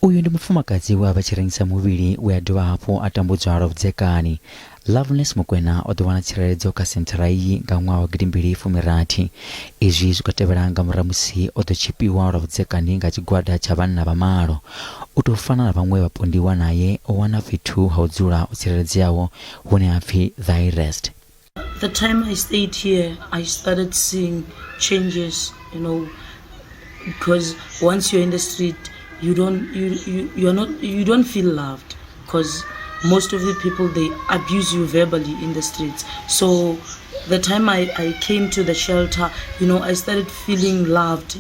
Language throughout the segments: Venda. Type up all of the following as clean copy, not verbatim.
Uyu ndi mufumakadzi we a vha tshi rengisa muvhili we a dovha hafhu a tambudzwa lwa vhudzekani. Loveness Mokoena o ḓo wana tsireledzo kha senthara iyi nga ṅwaha wa gidimbili fumi-rathi. Izwi zwi khou tevhela nga murahu musi o ḓo tshipiwa lwa vhudzekani nga tshigwada tsha vhanna vha malo. U tou fana na vhaṅwe vhapondiwa naye o wana fhethu ha u dzula ho tsireledzeaho hune ha pfi Thy Rest. The time I stayed here, I started seeing changes, because once you're in the street, you don't you, you you're not you don't feel loved because most of the people, they abuse you verbally in the streets. So the time I came to the shelter, I started feeling loved,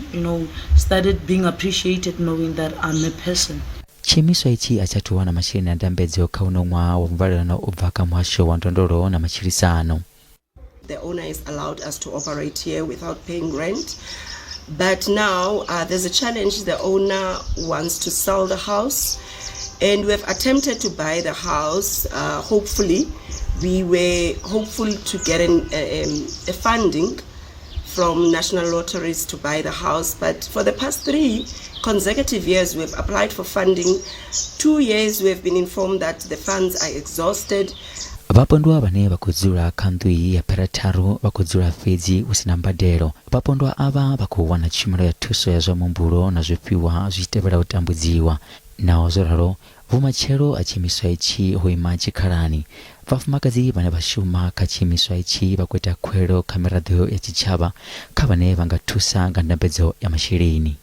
started being appreciated, knowing that I'm a person. Tshiimiswa itshi a tsha athu wana masheleni a ndambedzo kha uno ṅwaha wa muvhalelano u bva kha Muhasho wa Ndondolo na Matshilisano. The owner has allowed us to operate here without paying rent. But now there's a challenge. The owner wants to sell the house, and we have attempted to buy the house. Hopefully, we were hopeful to get a funding from National Lotteries to buy the house. But for the past 3 consecutive years, we've applied for funding. 2 years, we have been informed that the funds are exhausted. Vhapondwa vhane vha khou dzula kha nnḓu iyi ya phera tharu vha khou dzula fhedzi hu si na mbadelo. Vhapondwa avha vha khou wana tshumelo ya thuso ya zwa muhumbulo na zwifhiwa zwi tshi tevhela u tambudziwa. Naho zwo ralo, vhumatshelo ha tshiimiswa itshi ho ima tshikhalani. Vhafumakadzi vhane vha shuma kha tshiimiswa itshi vha khou ita khuwelelo kha miraḓo ya tshitshavha kha vhane vha nga thusa nga ndambedzo ya masheleni.